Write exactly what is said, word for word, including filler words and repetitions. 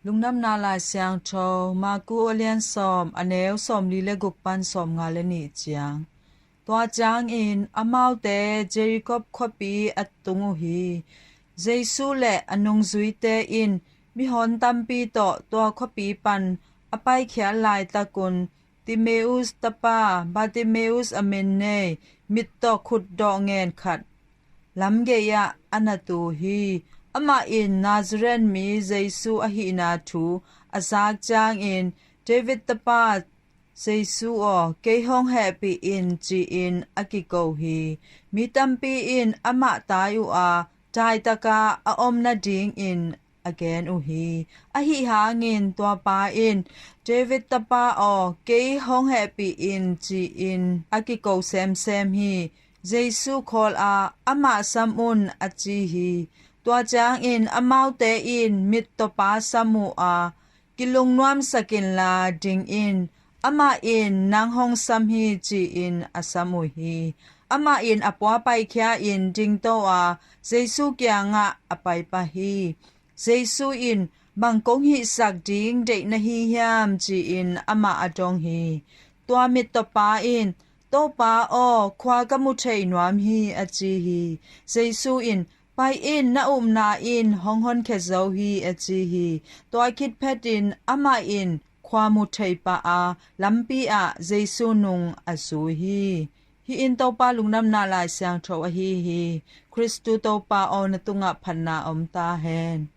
Lungdamna Lai Siangtho, Marku a lian sawm, a neu sawmli le guk pan sawmnga le nih ciang. Tua ciangin amaute Jeriko khuapi a tung uh hi. Jesu le a nungzuite in mihon tampi tawh tua khuapi pan a paikhiat laitakun, Timeus tapa Bartimeus a min nei, mittawh khutdawh ngen khat lamgei-ah a na tu hi. Amah in Nazareth mi Jesu ahihna thu a zak ciangin, David tapa Jesu aw, kei hong hehpih in, ci-in a kiko hi. Mi tampi in amah tai uh a, daitaka a om nadingin a gen uh hi. Ahi hangin tua pa in, David tapa aw, kei hong hehpih in, ci-in a kiko semsem hi. Jesu khawl a, amah sam un, a ci hi. Tua ciangin amaute in mittawpa sam uh a, kilungnuamsak inla ding in, amah in nang hong sam hi, ci-in a sam uh hi. Amah in a pua paikhia-in dingto a, Jesu kiangah a paipah hi. Jesu in, bang kong hihsak ding deih na hi hiam, ci-in amah a dong hi. Tua mittawpa in, Topa aw, khua ka mu thei nuam hi, a ci hi. Jesu in, pai in, na upna in hong honkhia zo hi, a ci hi. Tua khit phetin amah in khua mu thei pah a, lampi ah Jesu nung a zui hi. Hih in Topa Lungdamna Lai Siangtho ahi hi. Khristu Topa aw, na tungah phatna om ta hen.